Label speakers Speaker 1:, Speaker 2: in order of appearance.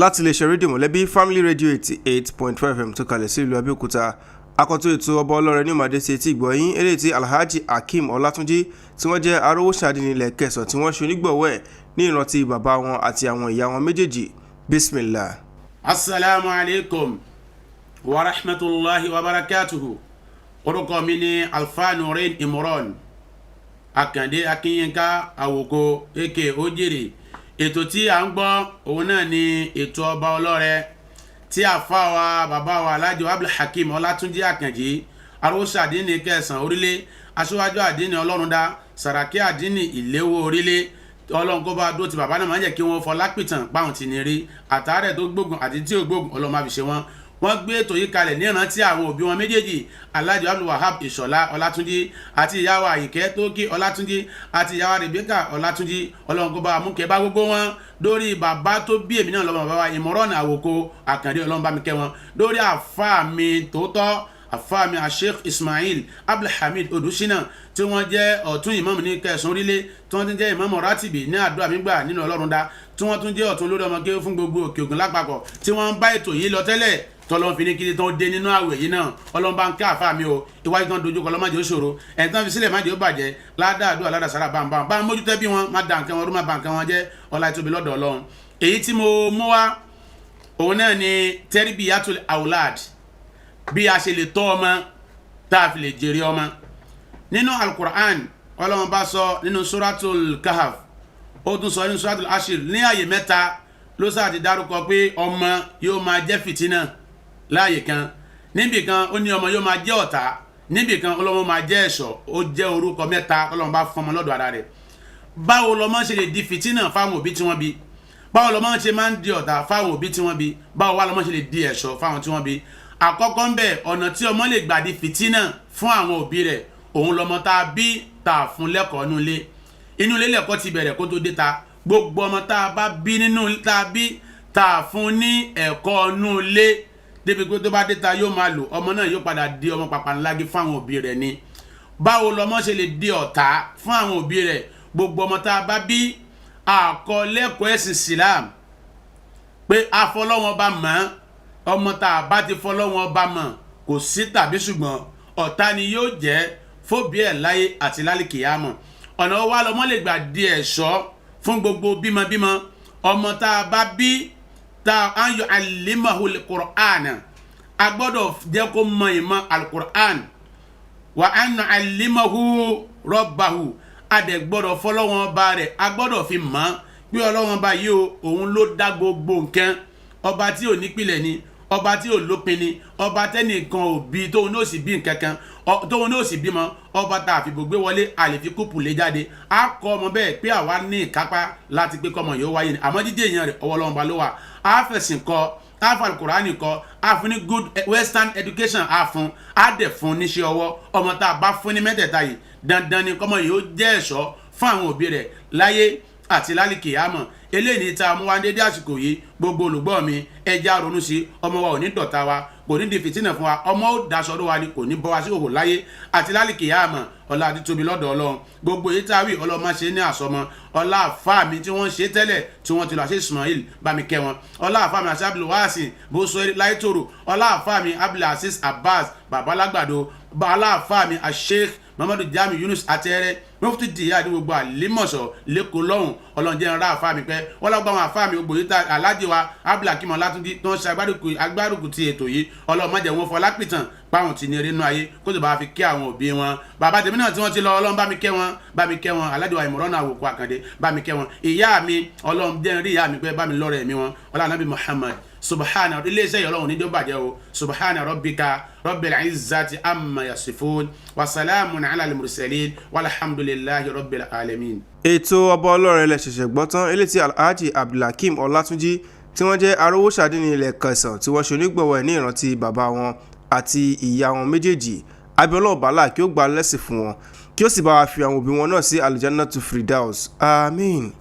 Speaker 1: Láti iléeṣẹ́ rédíò Mọ̀lẹ́bí, Family Radio 88.5 FM tó kalẹ̀ sí ìlú Abẹ́òkúta, akọ́tún ètò Ọba Ọlọ́rẹ ní ìmàdé sí etí ìgbọ̀yìn, eléyìí tí Alhaji Akeem Ọlátúnjí, tí wọ́n jẹ́ arówóṣàdínní ilẹ̀ kẹsàn, tí wọ́n ṣe onígbọ̀wọ́ ẹ̀ ní ìrántí bàbá wọn àti àwọn ìyá wọn méjèèjì. Bismillah.
Speaker 2: Asalaamu alaykum wa rahmatulahi wa barakatuhu. Orúkọ mi ni Alfa Nurein Imran Akande Akinyinka Awoko eke Ojèrè. Ètò tí à ń gbọ́, òun náà ni ètò Ọba Ọlọ́rẹ, tí àfa wa, bàbá wa, Alhaji Abdulhakeem Ọlátúnjí Àkànjí, arúgbó kẹsàn-án orílẹ̀, aṣíwájú àdínní Ọlọ́rundá, Sàràkí àdínní ìléwó orílẹ̀. Ọlọ́run kó bá dó ti bàbá náà, máa ń jẹ́ kí wọ́n fọlá pìtàn páwọn ti ní rí àtàrẹ̀ tó gbógun àti tí ò gbógun. Ọlọ́run má fi ṣe wọ́n. Wọ́n gbé ètò yìí kalẹ̀ ní ìrántí àwọn òbí wọn méjèèjì, Alhaji Abdulwahab Ìṣọ̀lá Ọlátúnjí àti ìyàwó Àyìnkẹ́ Tókì Ọlátúnjí àti ìyàwó Rebecca Ọlátúnjí. Ọlọ́run kó bá mú kẹ́ bá gbogbo wọn, lórí bàbá tó bí èmi náà lọ́mọ, bàbá wa Ìmọ̀ràn Àwòkọ Àkàndé. Ọlọ́run bá mi kẹ́ wọn, lórí àfáà mi tòótọ́, àfáà mi Asheikh Ismail Abdulhamid Odùsínà, tí wọ́n jẹ́ ọ̀tún ìmáàmù ní kẹsàn-án orílẹ̀, tí wọ́n tún jẹ́ ìmáàmù rátìbì ní àdúrà mígbà nínú Ọlọ́run dá, tí wọ́n tún jẹ́ ọ̀tún lórí ọmọ kéwú fún gbogbo Òkè Ògùn lápapọ̀, tí wọ́n ń bá ètò yìí lọ tẹ́lẹ̀, tọ́lọ́n fi ní kí tó dé nínú àwẹ̀ yìí náà. Ọlọ́run bá ń ká àfa mi o. Iwájú tán dojú kọ, ọlọ́mọdé ó ṣòro ẹ̀ tán fi sílẹ̀, má jẹ́ ó bàjẹ́. Ládàá àdúrà sára bá ń bá ń mójútó bí wọn má da nǹkan wọn rú, má ba nǹkan wọn jẹ́. Ọlá ìtóbi lọ́dọ̀ Ọlọ́run. Èyí tí mo mú wá, òun náà ni tarbiyatul awlad, bí a ṣe lè tọ́ ọmọ tá a fi lè jèrè ọmọ. Nínú Alukur'an, Ọlọ́run bá sọ nínú Suratul Kahf, ó tún sọ nínú Suratul Ashir. Ní àyè mẹ́ta ló sáà ti dárúkọ pé ọmọ yóò máa jẹ́ fìtínà láàyè kan. Níbì kan, ó ní ọmọ yóò máa jẹ́ ọ̀tá. Níbì kan, ọlọ́mọ máa jẹ́ ẹ̀ṣọ́. Ó jẹ́ orúkọ mẹ́ta Ọlọ́run bá fún ọmọ lọ́dọ̀ ara rẹ̀. Báwo lọmọ ṣe lè di fìtínà fáwọn òbí tí wọ́n bí? Báwo lọmọ ṣe máa ń di ọ̀tá fáwọn òbí tí wọ́n bí? Báwo wá lọmọ ṣe lè di ẹ̀ṣọ́ fáwọn tí wọ́n bí? Àkọ́kọ́ ń bẹ̀, ọ̀nà tí ọmọ lè gbà di fìtínà fún àwọn òbí rẹ̀, òun lọmọ tá a bí tá a fún lẹ́kọ̀ọ́ nínú ilé. Inú ilé lẹ́kọ̀ọ́ ti bẹ̀rẹ̀ kó tó dé ta. Gbogbo ọmọ tá a bá bí nínú, tá a bí tá a fún ní ẹ̀kọ́ nínú ilé, débi pé tó bá dé ta yóò máa lò, ọmọ náà yóò padà di ọmọ pàpàǹlági fún àwọn òbí rẹ̀ ni. Báwo lọmọ ṣe lè di ọ̀tá fún àwọn òbí rẹ̀? Gbogbo ọmọ tá a bá bí àkọlẹ́kọ̀ọ́ ẹ̀sìn Islam, pé afọlọ́wọn bá mọ̀, ọmọ tá a bá ti fọlọ́wọn bá mọ̀, kò sí tàbí ṣùgbọ́n, ọ̀tá ni yóò jẹ́ fóbi ẹ̀ láyé àti lálìkìyàmọ̀. Ọ̀nà wa lọmọ lè gbà di ẹ̀ṣọ́ fún gbogbo bímọbímọ? Ọmọ tá a bá bí tá a an yu'allimahu al-Qur'an, a gbọ́dọ̀ jẹ́ kó mọ ìmọ̀ al-Qur'an. Wa an nu'allimahu rabbahu, a dẹ̀ gbọ́dọ̀ fọlọ́wọn ba rẹ̀, a gbọ́dọ̀ fi mọ̀ pé Ọlọ́wọ́n bá yìí o, òun ló dá gbogbo nǹkan, ọba tí ò nípìlẹ̀ ni, ọba tí ò lópin ni, ọba tẹ́nìkan ò bí, tóun náà sì bí nǹkan kan, tóun náà sì bímọ, ọba tá a fi gbogbo wọlé, a lè fi kúpù lé jáde. A kọ́ ọmọ bẹ́ẹ̀ pé àwa ní ìkápá láti pé kọ́mọ yóò wáyé ni, àmọ́ jíjẹ́ èèyàn rẹ̀, ọwọ́ Ọlọ́run ba ló wà. A fẹ̀sìn kọ́, a fa Alukurani kọ́, a fún ní good western education, a fún, a dẹ̀ fún níṣẹ́ ọwọ́. Ọmọ tá a bá fún ní mẹ́tẹ̀ẹ̀ta yìí, dandan ni kọ́mọ yìí ó jẹ́ ẹ̀ṣọ́ fún àwọn òbí rẹ̀ láyé àti lálìkìyàmọ̀. Eléyìí ní tá a mú wá dédé àsìkò yìí. Gbogbo olùgbọ́ mi, ẹja ronú sí. Ọmọ wa ò ní dọ̀tá wa, kò ní di fìtínà fún wa. Ọmọ ó daṣọ ló wa ni, kò ní bọ́ wa sí òhò láyé àti lálìkìyàmọ̀. Ọlá àti tóbi lọ́dọ̀ Ọlọ́run. Gbogbo èyí tá a wí, Ọlọ́run má ṣe ní àsọmọ. Ọlá àfáà mi tí wọ́n ṣe tẹ́lẹ̀, tí wọ́n ti lọ, àṣẹ Ismail, bá mi kẹ́ wọn. Ọlá àfáà mi àṣẹ Abdulwasi bóso láìtòrò. Ọlá àfáà mi Abdulaziz Abbas Babalágbàdo. Ọlá àfáà mi Asheikh Muhammadu Jami Yunus Atẹ́rẹ́, mufti diya ní gbogbo Àlímọ̀ṣọ́ lẹ́kọ̀ọ́ lọ́hùn. Ọlọ́run jẹ́ ń ra àfáà mi pẹ́. Wọ́n lọ́gbọ́n àwọn àfáà mi gbogbo yìí ta, aláàjì wa Abdulhakeem Ọlátúnjí tó ń ṣe agbárùkù ti ètò yìí. Ọlọ́run má jẹ́ wọn fọlá pìtàn páwọn ti ní eré inú ayé, kó tó bá fi kí àwọn òbí wọn, bàbá tèmi náà tí wọ́n ti lọ. Ọlọ́run bá mi kẹ́ wọn, bá mi kẹ́ wọn. Aláàjì wa Ìmọ̀ràn Àwòkọ́ Àkàndé, bá mi kẹ́ wọn. Ìyá mi, Ọlọ́run jẹ́ ń rí ìyá mi pẹ́, bá mi lọ́rẹ̀ mi wọn. Ọlọ́run Ànábì Muhammad subhana. Iléeṣẹ́ yìí, Ọlọ́run níjọ́ bàjẹ́ o. Subhana rabbika rabbil izzati amma yasifun, wa salamun ala al-mursalin, walhamdulillahi rabbil alamin.
Speaker 1: Ètò Ọba Ọlọ́rẹ lẹ ṣẹ̀ṣẹ̀ gbọ́ tán, eléyìí tí Alhaji Abdulhakeem Ọlátúnjí, tí wọ́n jẹ́ arówóṣàdínní ilẹ̀ kẹsàn, tí wọ́n ṣe onígbọ̀wọ́ ẹ̀ ní ìrántí bàbá wọn àti ìyá wọn méjèèjì. Abiola ọ̀bálà kí ó gba lẹ́sìn fún wọn, kí ó sì bá wa fi àwọn òbí wọn náà sí Aljannatu Firdaus. Àmín.